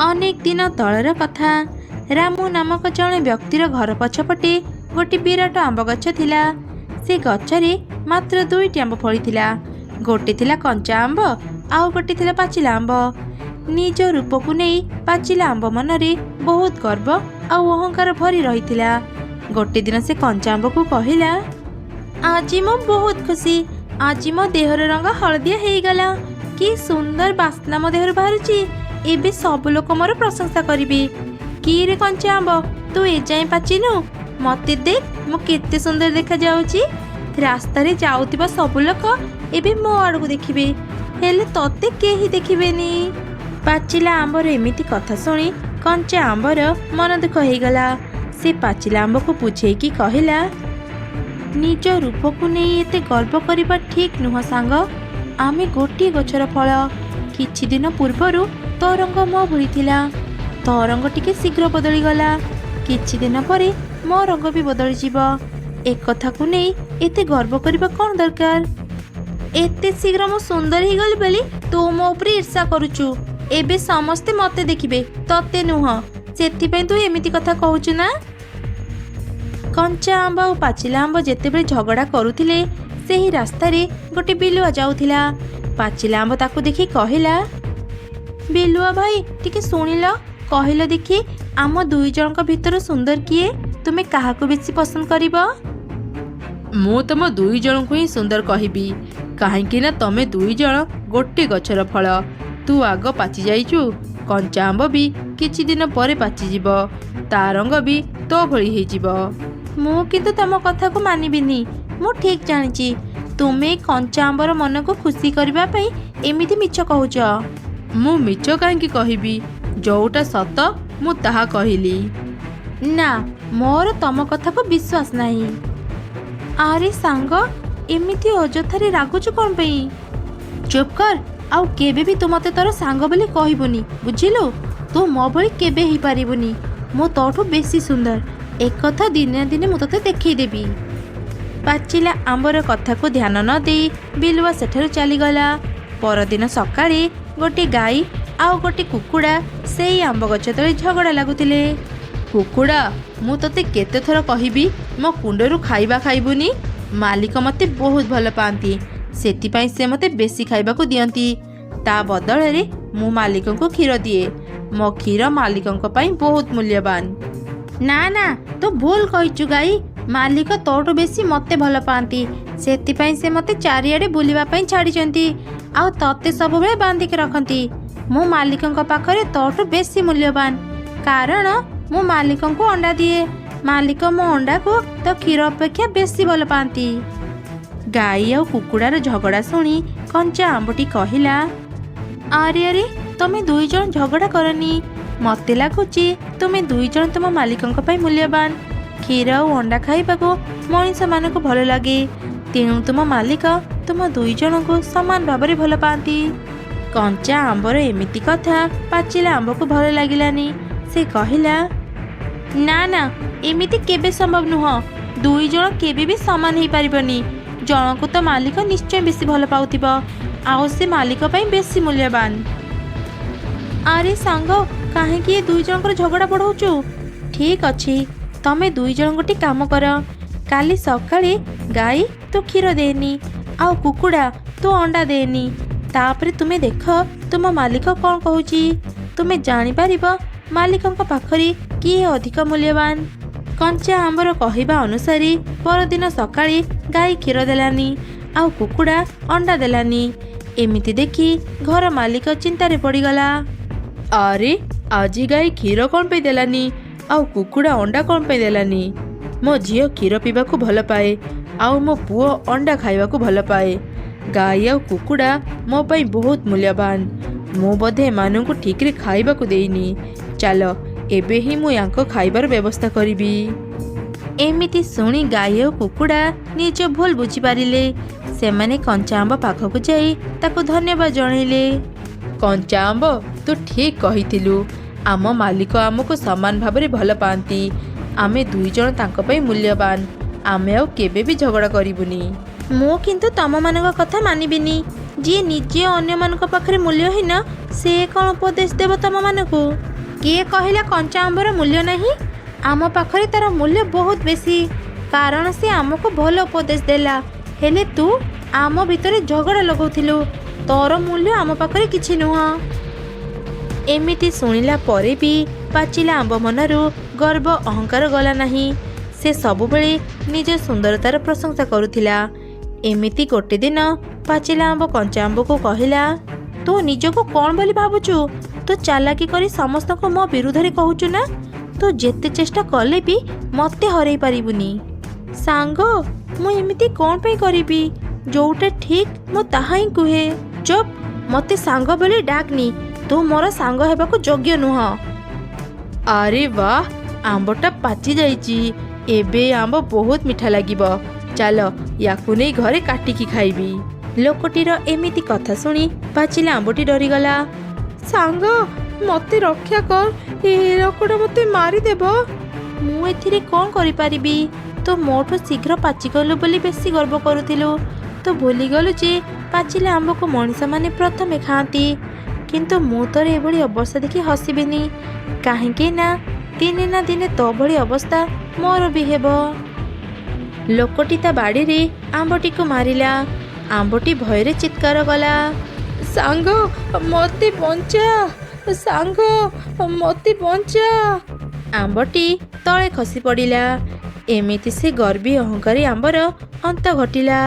ଅନେକ ଦିନ ତଳର କଥା। ରାମୁ ନାମକ ଜଣେ ବ୍ୟକ୍ତିର ଘର ପଛପଟେ ଗୋଟେ ବିରାଟ ଆମ୍ବ ଗଛ ଥିଲା। ସେ ଗଛରେ ମାତ୍ର ଦୁଇଟି ଆମ୍ବ ଫଳିଥିଲା। ଗୋଟେ ଥିଲା କଞ୍ଚା ଆମ୍ବ, ଆଉ ଗୋଟେ ଥିଲା ପାଚିଲା ଆମ୍ବ। ନିଜ ରୂପକୁ ନେଇ ପାଚିଲା ଆମ୍ବ ମନରେ ବହୁତ ଗର୍ବ ଆଉ ଅହଙ୍କାର ଭରି ରହିଥିଲା। ଗୋଟେ ଦିନ ସେ କଞ୍ଚା ଆମ୍ବକୁ କହିଲା, ଆଜି ମୁଁ ବହୁତ ଖୁସି। ଆଜି ମୋ ଦେହର ରଙ୍ଗ ହଳଦିଆ ହେଇଗଲା। କି ସୁନ୍ଦର ବାସ୍ନା ମୋ ଦେହରୁ ବାହାରୁଛି। ଏବେ ସବୁ ଲୋକ ମୋର ପ୍ରଶଂସା କରିବେ। କି ରେ କଞ୍ଚା ଆମ୍ବ, ତୁ ଏଯାଏଁ ପାଚିନୁ? ମତେ ଦେଖ, ମୁଁ କେତେ ସୁନ୍ଦର ଦେଖାଯାଉଛି। ରାସ୍ତାରେ ଯାଉଥିବା ସବୁ ଲୋକ ଏବେ ମୋ ଆଡ଼କୁ ଦେଖିବେ, ହେଲେ ତତେ କେହି ଦେଖିବେନି। ପାଚିଲା ଆମ୍ବର ଏମିତି କଥା ଶୁଣି କଞ୍ଚା ଆମ୍ବର ମନ ଦୁଃଖ ହେଇଗଲା। ସେ ପାଚିଲା ଆମ୍ବକୁ ବୁଝେଇକି କହିଲା, ନିଜ ରୂପକୁ ନେଇ ଏତେ ଗର୍ବ କରିବା ଠିକ୍ ନୁହଁ ସାଙ୍ଗ। ଆମେ ଗୋଟିଏ ଗଛର ଫଳ। କିଛି ଦିନ ପୂର୍ବରୁ ତୋ ରଙ୍ଗ ମୋ ଭଳି ଥିଲା। ତୋ ରଙ୍ଗ ଟିକେ ଶୀଘ୍ର ବଦଳିଗଲା। କିଛି ଦିନ ପରେ ମୋ ରଙ୍ଗ ବି ବଦଳିଯିବ। ଏକଥାକୁ ନେଇ ଏତେ ଗର୍ବ କରିବା କ'ଣ ଦରକାର? ଏତେ ଶୀଘ୍ର ମୁଁ ସୁନ୍ଦର ହେଇଗଲି ବୋଲି ତୁ ମୋ ଉପରେ ଈର୍ଷା କରୁଛୁ। ଏବେ ସମସ୍ତେ ମତେ ଦେଖିବେ, ତତେ ନୁହଁ। ସେଥିପାଇଁ ତୁ ଏମିତି କଥା କହୁଛୁ ନା? କଞ୍ଚା ଆମ୍ବ ଆଉ ପାଚିଲା ଆମ୍ବ ଯେତେବେଳେ ଝଗଡ଼ା କରୁଥିଲେ, ସେହି ରାସ୍ତାରେ ଗୋଟେ ବିଲୁଆ ଯାଉଥିଲା। ପାଚିଲା ଆମ୍ବ ତାକୁ ଦେଖି କହିଲା, ବିଲୁଆ ଭାଇ, ଟିକେ ଶୁଣିଲ, କହିଲ ଦେଖି, ଆମ ଦୁଇ ଜଣଙ୍କ ଭିତରୁ ସୁନ୍ଦର କିଏ? ତୁମେ କାହାକୁ ବେଶୀ ପସନ୍ଦ କରିବ? ମୁଁ ତମ ଦୁଇ ଜଣଙ୍କୁ ହିଁ ସୁନ୍ଦର କହିବି, କାହିଁକି ନା ତମେ ଦୁଇ ଜଣ ଗୋଟେ ଗଛର ଫଳ। ତୁ ଆଗ ପାଚି ଯାଇଛୁ। କଞ୍ଚା ଆମ୍ବ ବି କିଛି ଦିନ ପରେ ପାଚିଯିବ, ତା ରଙ୍ଗ ବି ତୋ ଭଳି ହେଇଯିବ। ମୁଁ କିନ୍ତୁ ତମ କଥାକୁ ମାନିବିନି। ମୁଁ ଠିକ୍ ଜାଣିଛି, ତୁମେ କଞ୍ଚା ଆମ୍ବର ମନକୁ ଖୁସି କରିବା ପାଇଁ ଏମିତି ମିଛ କହୁଛ। ମୁଁ ମିଛ କାହିଁକି କହିବି? ଯୋଉଟା ସତ ମୁଁ ତାହା କହିଲି। ନା, ମୋର ତମ କଥାକୁ ବିଶ୍ୱାସ ନାହିଁ। ଆରେ ସାଙ୍ଗ, ଏମିତି ଅଯଥାରେ ରାଗୁଛୁ କ'ଣ ପାଇଁ? ଚୁପ୍ କର, ଆଉ କେବେ ବି ତୁ ମତେ ତୋର ସାଙ୍ଗ ବୋଲି କହିବୁନି, ବୁଝିଲୁ? ତୁ ମୋ ଭଳି କେବେ ହେଇପାରିବୁନି। ମୁଁ ତୋଠୁ ବେଶୀ ସୁନ୍ଦର, ଏକଥା ଦିନେ ନା ଦିନେ ମୁଁ ତୋତେ ଦେଖେଇଦେବି। ପାଚିଲା ଆମ୍ବର କଥାକୁ ଧ୍ୟାନ ନ ଦେଇ ବିଲୁଆ ସେଠାରୁ ଚାଲିଗଲା। ପରଦିନ ସକାଳେ ଗୋଟେ ଗାଈ ଆଉ ଗୋଟେ କୁକୁଡ଼ା ସେଇ ଆମ୍ବ ଗଛ ତଳେ ଝଗଡ଼ା ଲାଗୁଥିଲେ। କୁକୁଡ଼ା, ମୁଁ ତତେ କେତେ ଥର କହିବି ମୋ କୁଣ୍ଡରୁ ଖାଇବା ଖାଇବୁନି? ମାଲିକ ମୋତେ ବହୁତ ଭଲ ପାଆନ୍ତି, ସେଥିପାଇଁ ସେ ମୋତେ ବେଶୀ ଖାଇବାକୁ ଦିଅନ୍ତି। ତା ବଦଳରେ ମୁଁ ମାଲିକଙ୍କୁ କ୍ଷୀର ଦିଏ। ମୋ କ୍ଷୀର ମାଲିକଙ୍କ ପାଇଁ ବହୁତ ମୂଲ୍ୟବାନ। ନା ନା, ତୁ ଭୁଲ କହିଛୁ ଗାଈ। ମାଲିକ ତୋଠୁ ବେଶୀ ମୋତେ ଭଲ ପାଆନ୍ତି, ସେଥିପାଇଁ ସେ ମୋତେ ଚାରିଆଡ଼େ ବୁଲିବା ପାଇଁ ଛାଡ଼ିଛନ୍ତି ଆଉ ତତେ ସବୁବେଳେ ବାନ୍ଧିକି ରଖନ୍ତି। ମୁଁ ମାଲିକଙ୍କ ପାଖରେ ତୋଠୁ ବେଶୀ ମୂଲ୍ୟବାନ, କାରଣ ମୁଁ ମାଲିକଙ୍କୁ ଅଣ୍ଡା ଦିଏ। ମାଲିକ ମୋ ଅଣ୍ଡାକୁ ତୋ କ୍ଷୀର ଅପେକ୍ଷା ବେଶୀ ଭଲ ପାଆନ୍ତି। ଗାଈ ଆଉ କୁକୁଡ଼ାର ଝଗଡ଼ା ଶୁଣି କଞ୍ଚା ଆମ୍ବଟି କହିଲା, ଆରେ ଆରେ, ତମେ ଦୁଇ ଜଣ ଝଗଡ଼ା କରନି। ମତେ ଲାଗୁଛି ତୁମେ ଦୁଇ ଜଣ ତୁମ ମାଲିକଙ୍କ ପାଇଁ ମୂଲ୍ୟବାନ। କ୍ଷୀର ଆଉ ଅଣ୍ଡା ଖାଇବାକୁ ମଣିଷମାନଙ୍କୁ ଭଲ ଲାଗେ, ତେଣୁ ତୁମ ମାଲିକ ତୁମ ଦୁଇ ଜଣଙ୍କୁ ସମାନ ଭାବରେ ଭଲ ପାଆନ୍ତି। କଞ୍ଚା ଆମ୍ବର ଏମିତି କଥା ପାଚିଲା ଆମ୍ବକୁ ଭଲ ଲାଗିଲାନି। ସେ କହିଲା, ନା ନା, ଏମିତି କେବେ ସମ୍ଭବ ନୁହଁ। ଦୁଇ ଜଣ କେବେ ବି ସମାନ ହେଇପାରିବନି। ଜଣକୁ ତ ମାଲିକ ନିଶ୍ଚୟ ବେଶୀ ଭଲ ପାଉଥିବ, ଆଉ ସେ ମାଲିକ ପାଇଁ ବେଶୀ ମୂଲ୍ୟବାନ। ଆରେ ସାଙ୍ଗ, କାହିଁକି ଏ ଦୁଇ ଜଣଙ୍କର ଝଗଡ଼ା ବଢ଼ଉଛୁ? ଠିକ୍ ଅଛି, ତମେ ଦୁଇ ଜଣ ଗୋଟେ କାମ କର। କାଲି ସକାଳେ ଗାଈ ତୁ କ୍ଷୀର ଦେନି ଆଉ କୁକୁଡ଼ା ତୁ ଅଣ୍ଡା ଦେନି। ତାପରେ ତୁମେ ଦେଖ ତୁମ ମାଲିକ କ'ଣ କହୁଛି। ତୁମେ ଜାଣିପାରିବ ମାଲିକଙ୍କ ପାଖରେ କିଏ ଅଧିକ ମୂଲ୍ୟବାନ। କଞ୍ଚା ଆମ୍ବର କହିବା ଅନୁସାରେ ପରଦିନ ସକାଳେ ଗାଈ କ୍ଷୀର ଦେଲାନି ଆଉ କୁକୁଡ଼ା ଅଣ୍ଡା ଦେଲାନି। ଏମିତି ଦେଖି ଘର ମାଲିକ ଚିନ୍ତାରେ ପଡ଼ିଗଲା। ଆରେ, ଆଜି ଗାଈ କ୍ଷୀର କ'ଣ ପାଇଁ ଦେଲାନି ଆଉ କୁକୁଡ଼ା ଅଣ୍ଡା କ'ଣ ପାଇଁ ଦେଲାନି? ମୋ ଝିଅ କ୍ଷୀର ପିଇବାକୁ ଭଲ ପାଏ ଆଉ ମୋ ପୁଅ ଅଣ୍ଡା ଖାଇବାକୁ ଭଲ ପାଏ। ଗାଈ ଆଉ କୁକୁଡ଼ା ମୋ ପାଇଁ ବହୁତ ମୂଲ୍ୟବାନ। ମୁଁ ବୋଧେ ଏମାନଙ୍କୁ ଠିକରେ ଖାଇବାକୁ ଦେଇନି। ଚାଲ, ଏବେ ହିଁ ମୁଁ ୟାଙ୍କ ଖାଇବାର ବ୍ୟବସ୍ଥା କରିବି। ଏମିତି ଶୁଣି ଗାଈ ଆଉ କୁକୁଡ଼ା ନିଜ ଭୁଲ ବୁଝିପାରିଲେ। ସେମାନେ କଞ୍ଚା ଆମ୍ବ ପାଖକୁ ଯାଇ ତାକୁ ଧନ୍ୟବାଦ ଜଣେଇଲେ। କଞ୍ଚା ଆମ୍ବ, ତୁ ଠିକ୍ କହିଥିଲୁ। ଆମ ମାଲିକ ଆମକୁ ସମାନ ଭାବରେ ଭଲ ପାଆନ୍ତି। ଆମେ ଦୁଇ ଜଣ ତାଙ୍କ ପାଇଁ ମୂଲ୍ୟବାନ। ଆମେ ଆଉ କେବେ ବି ଝଗଡ଼ା କରିବୁନି। ମୁଁ କିନ୍ତୁ ତମମାନଙ୍କ କଥା ମାନିବିନି। ଯିଏ ନିଜେ ଅନ୍ୟମାନଙ୍କ ପାଖରେ ମୂଲ୍ୟହୀନ, ସେ କ'ଣ ଉପଦେଶ ଦେବ ତମମାନଙ୍କୁ? କିଏ କହିଲା କଞ୍ଚା ଆମ୍ବର ମୂଲ୍ୟ ନାହିଁ? ଆମ ପାଖରେ ତାର ମୂଲ୍ୟ ବହୁତ ବେଶୀ, କାରଣ ସେ ଆମକୁ ଭଲ ଉପଦେଶ ଦେଲା। ହେଲେ ତୁ ଆମ ଭିତରେ ଝଗଡ଼ା ଲଗାଉଥିଲୁ। ତୋର ମୂଲ୍ୟ ଆମ ପାଖରେ କିଛି ନୁହଁ। ଏମିତି ଶୁଣିଲା ପରେ ବି ପାଚିଲା ଆମ୍ବ ମନରୁ ଗର୍ବ ଅହଙ୍କାର ଗଲା ନାହିଁ। ସେ ସବୁବେଳେ ନିଜ ସୁନ୍ଦରତାର ପ୍ରଶଂସା କରୁଥିଲା। ଏମିତି ଗୋଟେ ଦିନ ପାଚିଲା ଆମ୍ବ କଞ୍ଚା ଆମ୍ବକୁ କହିଲା, ତୁ ନିଜକୁ କ'ଣ ବୋଲି ଭାବୁଛୁ? ତୁ ଚାଲାକି କରି ସମସ୍ତଙ୍କୁ ମୋ ବିରୁଦ୍ଧରେ କହୁଛୁ ନା? ତୁ ଯେତେ ଚେଷ୍ଟା କଲେ ବି ମୋତେ ହରେଇ ପାରିବୁନି। ସାଙ୍ଗ, ମୁଁ ଏମିତି କ'ଣ ପାଇଁ କରିବି? ଯୋଉଟା ଠିକ୍ ମୁଁ ତାହା ହିଁ କୁହେ। ଚୁପ୍, ମୋତେ ସାଙ୍ଗ ବୋଲି ଡାକନି। ତୁ ମୋର ସାଙ୍ଗ ହେବାକୁ ଯୋଗ୍ୟ ନୁହଁ। ଆରେ ବାଃ, ଆମ୍ବଟା ପାଚି ଯାଇଛି। ଏବେ ଆମ୍ବ ବହୁତ ମିଠା ଲାଗିବ। ଚାଲ, ୟାକୁ ନେଇ ଘରେ କାଟିକି ଖାଇବି। ଲୋକଟିର ଏମିତି କଥା ଶୁଣି ପାଚିଲା ଆମ୍ବଟି ଡରିଗଲା। ସାଙ୍ଗ, ମୋତେ ରକ୍ଷା କର, ଏ ଲୋକଟା ମୋତେ ମାରିଦେବ। ମୁଁ ଏଥିରେ କ'ଣ କରିପାରିବି? ତୁ ମୋଠୁ ଶୀଘ୍ର ପାଚିଗଲୁ ବୋଲି ବେଶୀ ଗର୍ବ କରୁଥିଲୁ। ତୁ ଭୁଲିଗଲୁ ଯେ ପାଚିଲା ଆମ୍ବକୁ ମଣିଷମାନେ ପ୍ରଥମେ ଖାଆନ୍ତି। କିନ୍ତୁ ମୁଁ ତୋର ଏଭଳି ଅବସ୍ଥା ଦେଖି ହସିବିନି, କାହିଁକି ନା ଦିନେ ନା ଦିନେ ତୋ ଭଳି ଅବସ୍ଥା ମୋର ବି ହେବ। ଲୋକଟି ତା ବାଡ଼ିରେ ଆମ୍ବଟିକୁ ମାରିଲା। ଆମ୍ବଟି ଭୟରେ ଚିତ୍କାର କଲା, ସାଙ୍ଗ, ମୋତେ ବଞ୍ଚା, ସାଙ୍ଗ, ମୋତେ ବଞ୍ଚା। ଆମ୍ବଟି ତଳେ ଖସି ପଡ଼ିଲା। ଏମିତି ସେ ଗର୍ବୀ ଅହଙ୍କାରୀ ଆମ୍ବର ଅନ୍ତ ଘଟିଲା।